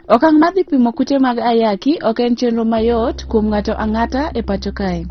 Okang' mar dhi pimo kute mag ayaki ok en chenro mayot kuom ng'ato ang'ata e pacho kae.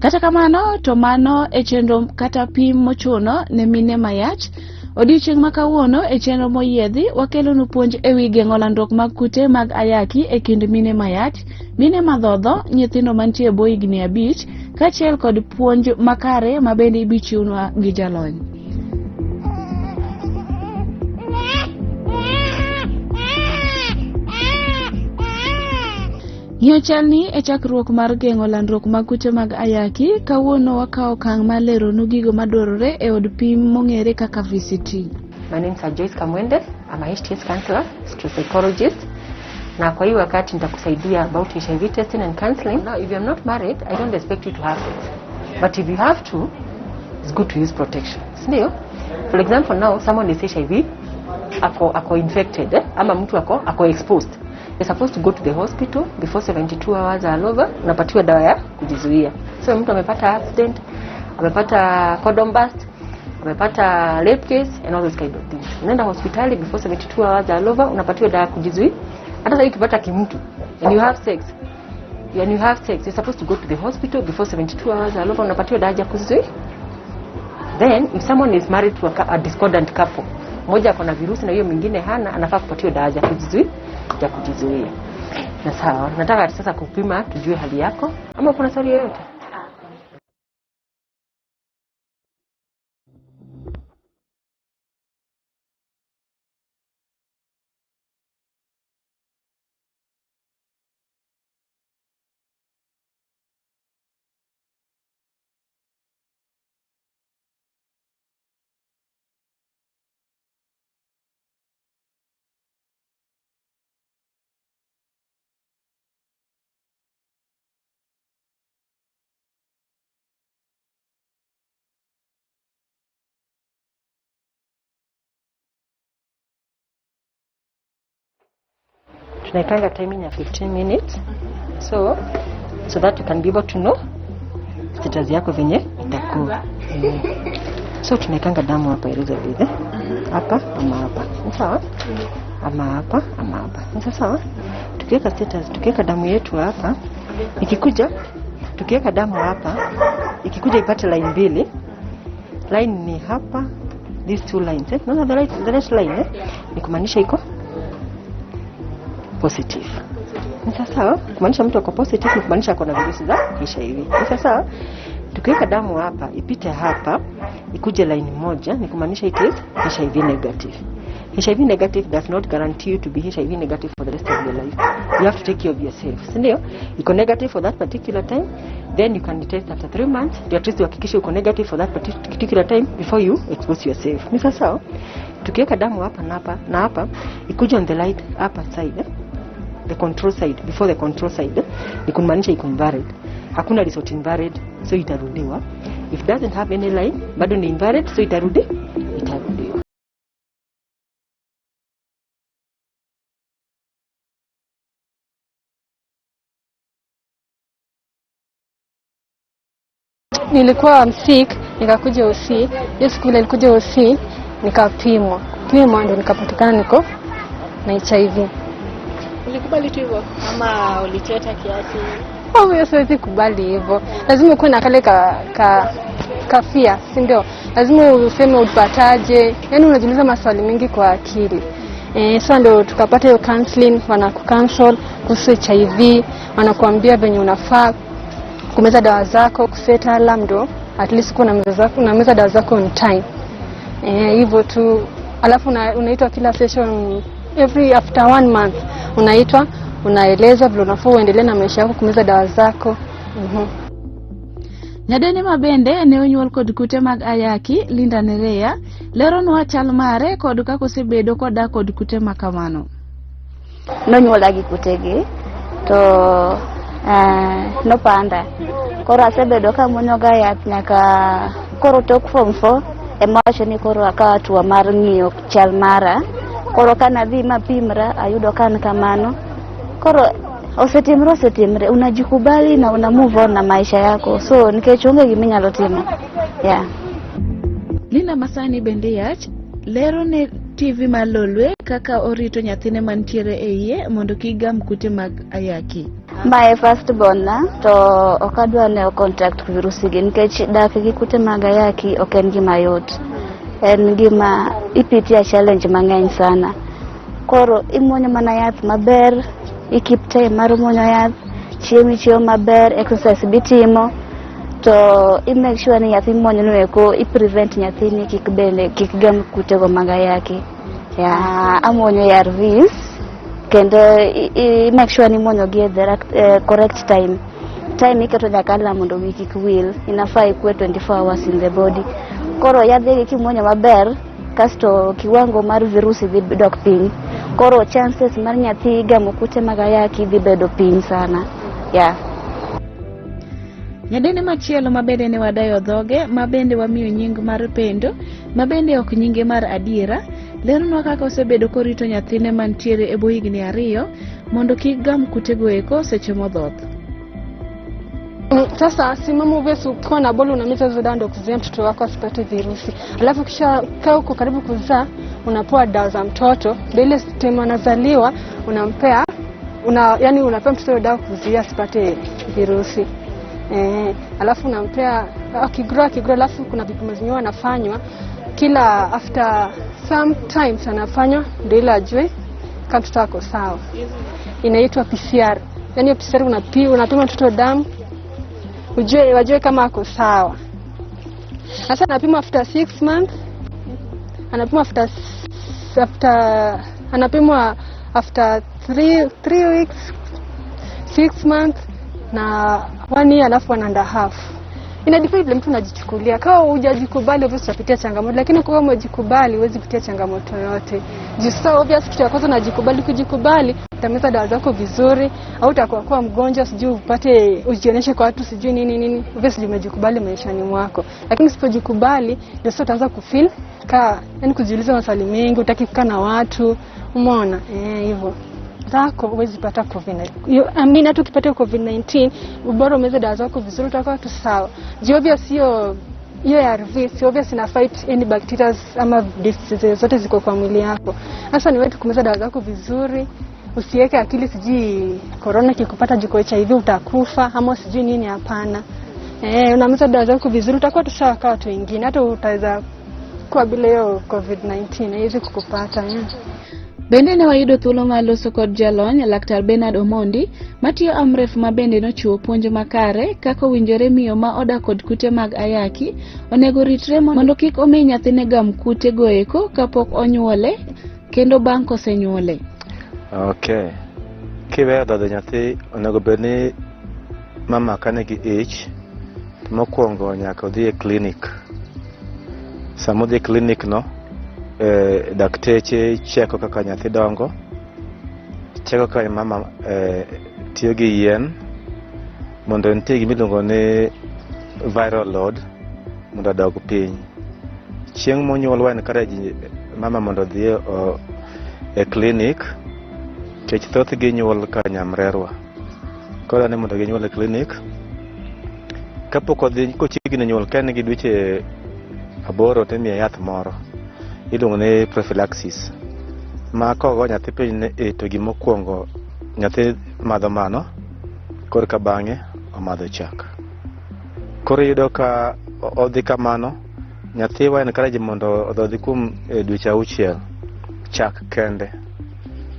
Kata kamano to mano e chenro kata pim mochuno ne mine mayach. Odiochieng' ma kawuono e chenro moyiedhi wakelonu puonj e wi geng'o landruok mag kute mag ayaki e kind mine mayach, mine madhodho, nyithindo mantie e bwo higni 5, kaachiel kod puonj makare ma bende ibichiwnwa gi jalony. Ng'iyo chalni e chakruok mar geng'o landruok mag kute mag ayaki, kawuono wakawo okang' mar leronu gigo madwarore e od pim mong'ere kaka VCT. My name is Joyce Kamwende. I'm a HTS counselor, psychologist. Na kwa hii wakati nitakusaidia about HIV testing and counseling. Now, if you're not married, I don't expect you to have sex. But if you have to, it's good to use protection. Sindio? For example, now someone is HIV, ako infected, eh? Ama mtu ako exposed. You're supposed to go to the hospital before 72 hours are over, unapatiwa dawa ya kujizuia. So mtu amepata accident, amepata condom burst, amepata rape case and all those kind of things. Unaenda hospitali before 72 hours are over, unapatiwa dawa ya kujizuia. Hata sasa ukipata kimtu and you have sex, and you have sex, you're supposed to go to the hospital before 72 hours are over, unapatiwa dawa ya kujizuia. Then if someone is married to a discordant couple, mmoja ako na virusi na hiyo mwingine hana, anafaa kupatiwa dawa ya kujizuia, ya kujizuia. Na sawa, nataka sasa kupima tujue hali yako, ama kuna swali yoyote? Tunaipanga timing ya 15 minutes so that you can be able to know status yako venye itakuwa. So tunaikanga damu hapa Elizabeth, eh? Hapa ama hapa. Sawa? Ama hapa ama hapa. Sawa? Tukiweka status, tukiweka damu yetu hapa, ikikuja tukiweka damu hapa, ikikuja ipate line mbili. Line ni hapa, these two lines, eh? Naona the right line, eh? Ni kumaanisha iko positive. Ni sawa? Kumaanisha mtu ako positive ni kumaanisha ako na virusi za HIV. Ni sawa? Tukiweka damu hapa, ipite hapa, ikuje line moja, ni kumaanisha it is HIV negative. HIV negative does not guarantee you to be HIV negative for the rest of your life. You have to take care of yourself. Si ndio? Iko negative for that particular time, then you can test after 3 months. Ndio at least uhakikishe uko negative for that particular time before you expose yourself. Ni sawa? Tukiweka damu hapa na hapa na hapa, ikuje on the light upper side, eh? The control side, before the control side, ni kumaanisha iko invalid. Hakuna result invalid, so itarudiwa. If it doesn't have any line, bado ni invalid, so itarudiwa. Nilikuwa sick, nikakuja OC. Hiyo siku nilikuja OC, nikapimwa. Kupimwa ndo nikapatikana niko na HIV. Ulikubali tu hivyo ama ulicheta kiasi? Oh, mimi siwezi kubali hivyo. Lazima ukuwe na kale kafia, si ndio? Lazima useme upataje. Yaani unajiuliza maswali mengi kwa akili. Sasa ndio tukapata hiyo counseling, wanakucounsel kuhusu HIV, wanakuambia venye unafaa kumeza dawa zako, kuset alarm ndo at least kuna meza zako, unameza dawa zako on time. Hivyo tu. Alafu unaitwa kila session every after 1 month unaitwa, unaelezwa vile unafaa uendelee na maisha yako kumeza dawa zako. Nyadeni mabende ne onyuol kod kute mag ayaki Linda Nerea leronwa chal mare kod kaka osebedo kodak kod kute makamano. Nonyuola gi kutegi to nopanda. Koro asebedo kamuonyo ga yath nyaka koro tok form 4 ema wacho ni koro akawo hatua mar ng'iyo chal mara. Koro kanadhi mapimra ayudo ka an kamano. Koro osetimre osetimre, unajikubali na una move on na maisha yako. So nikech onge gima inyalo timo. Yeah. Linda Masani bende yach lero ne TV mar Lolwe kaka orito nyathine mantiere e iye mondo kik gam kute mag ayaki. Mae first born na to ok adwa ne contact virusi gi nikech dak gi kute mag ayaki ok en gima yot. En gima ipitia challenge mang'eny sana. Koro imuonyo mana yath maber, i keep time mar muonyo yath, chiemo ichiemo maber, exercise bitimo, to i make sure ni yath mimuonyo no eko i prevent nyathini kik bende kik gam kutego mag ayaki. Ya, amuonyo ARVs kendo i make sure ni imuonyo gi e the correct time. Time iketo nyaka alarm mondo wiyi kik wil. Inafaa ikwe 24 hours in the body. Koro yadhegi kimuonyo maber, kasto kiwango mar virusi dhi dok piny. Koro chances mar nyathi gamo kute mag ayaki dhi bedo piny sana. Yeah. Nyadende machielo ma bende ne wadayo dhoge ma bende wamiyo nying mar Pendo ma bende ok nyinge mar adiera leronwa kaka osebedo korito nyathine mantiere e bwo higni 2 mondo kik gam kutego eko seche modhoth. Sasa si mama obvious ukiwa na ball unameza hizo dawa ndio kuzuia mtoto wako asipate virusi. Alafu kisha kaa uko karibu kuzaa unapewa dawa za mtoto. Ndio ile time anazaliwa unampea yani unapea mtoto hiyo dawa kuzuia asipate virusi. Alafu unampea akigrow, alafu kuna vipimo zenyewe anafanywa kila after some times anafanywa ndio ile ajue kama mtoto ako sawa. Inaitwa PCR. Yaani hiyo PCR unapima mtoto damu wajue kama ako sawa. Sasa anapimwa after 6 months, anapimwa after anapimwa after 3 weeks, 6 months na 1 year alafu 1.5. Ina depend vile mtu unajichukulia. Kama hujajikubali obviously utapitia changamoto, lakini kama umejikubali huwezi kupitia changamoto yoyote. Juu sasa obvious kitu ya kwanza unajikubali, kujikubali utameza dawa zako vizuri, au utakuwa kuwa mgonjwa sijui upate ujionyeshe kwa watu sijui nini nini. Obviously umejikubali maishani mwako. Lakini usipojikubali ndio sasa utaanza kufeel ka, yani kujiuliza maswali mengi, hutaki kukaa na watu. Umeona? Hivyo. Zako huwezi pata COVID-19. I mean hata ukipata COVID-19 ubora umeze dawa zako vizuri utakuwa tu sawa. Juu obvious hiyo ARV si obvious ina fight any bacteria ama diseases zote ziko kwa mwili yako. Sasa ni wewe tu kumeza dawa zako vizuri, usiweke akili sijui corona kikupata jiko HIV utakufa ama sijui nini, hapana. Unameza dawa zako vizuri utakuwa tu sawa kama watu wengine, hata utaweza kuwa bila hiyo COVID-19 haiwezi kukupata. Bende ne wayudo thuolo mar loso kod jalony Laktar Bernard Omondi matiyo Amref ma bende nochiwo puonj makare kaka owinjore miyo ma odak kod kute mag ayaki onego ritre mondo kik omi nyathine gam kute goeko kapok onyuole kendo bang' kosenyuole. Okay. Kiweyo dhodho nyathi onego bed ni mama ka nigi ich mokwongo nyaka odhi e klinik. Sama odhi e klinik no, dakteche cheko kaka nyathi dongo, cheko kaka mama tiyo gi yien mondo nitie gima iluongo ni viral load mondo odog piny. Chieng' monyuol wa encourage mama mondo odhi e klinik nikech thothgi nyuol ka nyamrerwa. Koro ni mondo ginyuol e klinik. Kapok odhi kochiegni nyuol ka en gi dweche 8 to imiye yath moro iluongo ni prophylaxis. Ma kogo nyathi piny ni to gimokwongo nyathi madho mano, korka bang'e omadho chak. Koro iyudo ka odhi kamano, nyathi wa encourage mondo odhodhi kuom dweche 6 chak kende.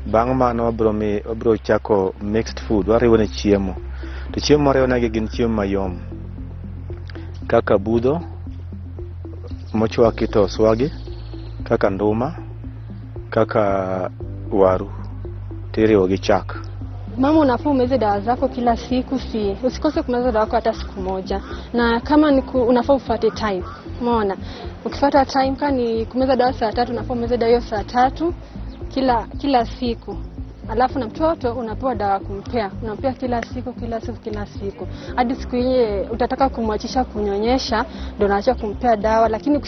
Bang' mano wabiro chako mixed food, wariwo ne chiemo. To chiemo mwariwo negi gin chiemo mayom kaka budho mochwaki to oswagi, kaka nduma, kaka waru tiriwo gi chak. Mama unafaa umeze dawa zako kila siku, usikose kumeza dawa yako hata siku moja. Na kama ni unafaa ufuate time. Umeona? Ukifuata time, kama ni kumeza dawa saa 3, unafaa umeze dawa hiyo saa 3 kila siku. Alafu na mtoto unapewa dawa kumpea. Unampea kila siku, kila siku, kila siku. Hadi siku yenye utataka kumwachisha kunyonyesha, ndio unaacha kumpea dawa. Lakini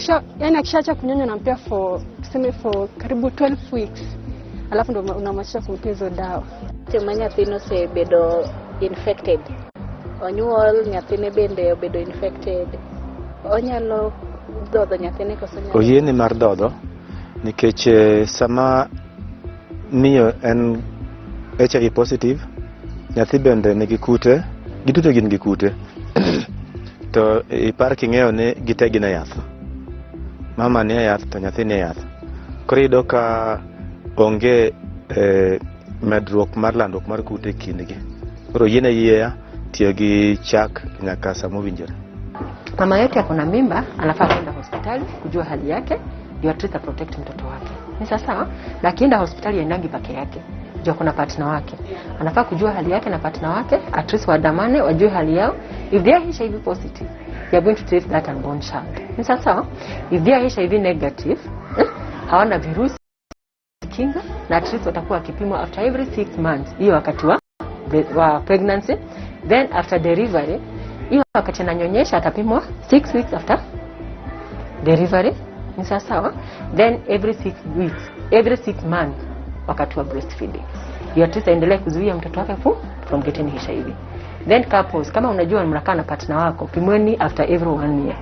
akishaacha kunyonya unampea for, tuseme for karibu 12 weeks. Alafu ndio unamwachisha kumpea hizo dawa. Seche ma nyathino osebedo infected, onyuol nyathine bende obedo infected, onyalo dhodho nyathine koso nyalo? Oyiene mar dhodho, Nikech sama miyo en HIV positive, nyathi bende nigi kute, giduto gin gi kute. To ipar king'eyo ni gite gin e yath. Mama ni e yath to nyathi ni e yath. Koro iyudo ka onge medruok mar landruok mar kute e kindgi. Koro yiene yieya tiyo gi chak nyaka sama owinjore. Mama yote ako na mimba anafaa kwenda hospitali kujua hali yake ndio at least a protect mtoto wake. Ni sawa? Na akienda hospitali aendangi peke yake. Juu kuna partner wake. Anafaa kujua hali yake na partner wake, at least waandamane wajue hali yao. If they are HIV positive, they are going to treat that unborn child. Ni sawa? If they are HIV negative, hawana virusi kinga na at least watakuwa wakipimwa after every 6 months, hiyo wakati wa pregnancy. Then after delivery, hiyo wakati ananyonyesha atapimwa 6 weeks after delivery. Ni sawa sawa? Then every 6 weeks, every 6 months wakati wa breastfeeding, ndio at least aendelee kuzuia mtoto wake from getting HIV. Then couples, kama unajua mnakaa na partner wako, pimweni after every one year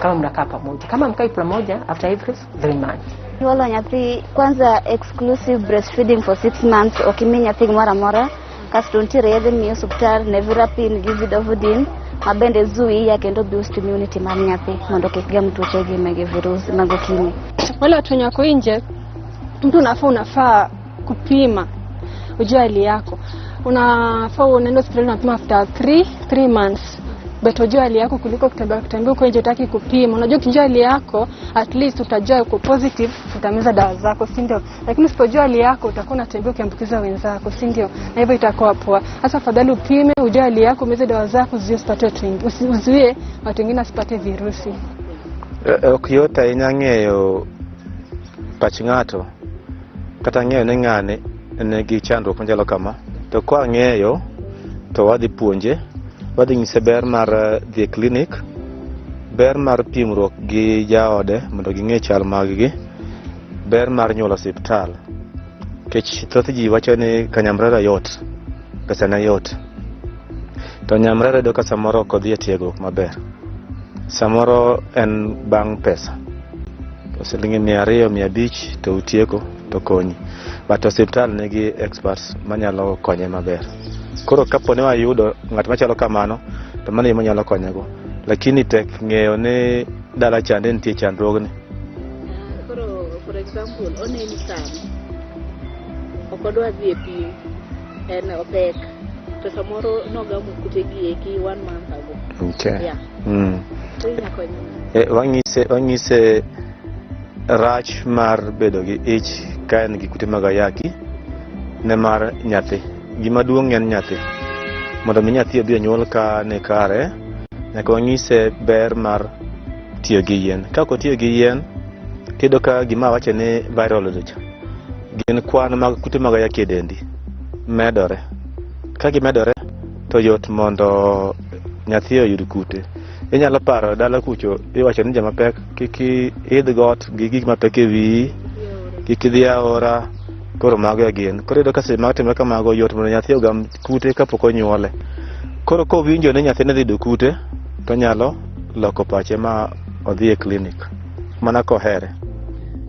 kama mnakaa pamoja. Kama mkai pamoja, after every 3 months. Nyuolo nyathi kwanza, exclusive breastfeeding for 6 months. Ok imi nyathi gimoro amora. Kasto nitiere yedhe miyo osuptal, nevirapine gi zidovudine, ma bende zuia kendo boost immunity mar nyathi mondo kik gam tuoche gi mege virusi mag ukimwi. Wale watu wenye wako nje, mtu unafaa kupima ujue hali yako. Unafaa unaenda hospitali, unapima after 3 months, but ujue hali yako kuliko kutembea kutembea huko nje utaki kupima. Unajua ukijua hali yako, at least utajua uko positive, utameza dawa zako, si ndio? Lakini usipojua hali yako, utakuwa unatembea ukiambukiza wenzako, si ndio? Na hivyo itakuwa poa. Sasa afadhali upime, ujue hali yako, umeze dawa zako, uzuie usipate watu wengi, uzuie watu wengine wasipate virusi. Ok yot ahinya ng'eyo pach ng'ato kata ng'eyo ni ng'ani nigi chandruok machalo kama. To kwang'eyo to wadhi puonje, wadhi nyise ber mar dhi e klinik, ber mar pimruok gi jaode mondo ging'e chal mag gi, ber mar nyuol osiptal. Nikech thoth ji wacho ni kanyamrera yot, pesa ne yot. To nyamrera iyudo ka samoro ok odhi e tiegruok maber. Samoro en bang' pesa. Siling 200, 500 to utieko to konyi. But osiptal nigi experts manyalo konye maber. Koro kapo ni wayudo ng'at machalo kamano, to mano e yo manyalo konyego. Lakini tek ng'eyo ni dala chande nitie chandruogni. Koro for example, oneni sani ok odwa dhi e pim, en opek, to samoro nogamo kute gi eki one month ago. Yeah. To inya konye nade? Wang'ise rach mar bedo gi ich ka en gi kute mag ayaki ne mar nyathi. Gima duong' en nyathi. Mondo mi nyathi obi onyuol ka ni kare, nyaka wang'ise ber mar tiyo gi yien. Ka ok otiyo gi yien, tiyudo ka gima awacho ni viral load cha, gin kwan mag kute mag ayaki e dendi medore. Ka gimedore, to yot mondo nyathi oyud kute. Inyalo paro dala kucho iwacho ni joma pek kik idh got gi gik mapek e wiyi, kik idhi aora, koro mago e gin. Koro iyudo ka seche ma timore kamago, yot mondo nyathi ogam kute kapok onyuole. Koro kowinjo ni nyathine dhi yudo kute, to onyalo loko pache ma odhi e klinik mana kohere.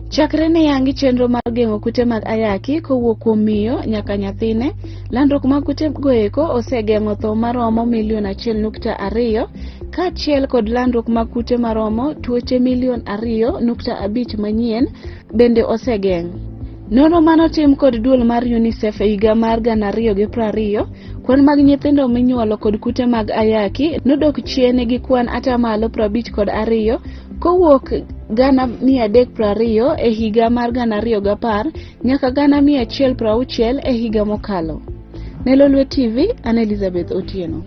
Chakre ne yangi chenro mar geng'o kute mag ayaki kowuok kuom miyo nyaka nyathine, landruok mag kute goeko osegeng'o tho maromo milion 1.2 kaachiel kod landruok mag kute maromo tuoche milion 2.5 manyien bende osegeng'. Nonro manotim kod duol mar UNICEF e higa mar 2020, kwan mag nyithindo minyuolo kod kute mag ayaki nodok chien gi kwan 52% kowuok 320,000 e higa mar 2010 nyaka 160,000 e higa mokalo. Ne Lolwe TV, an Elizabeth Otieno.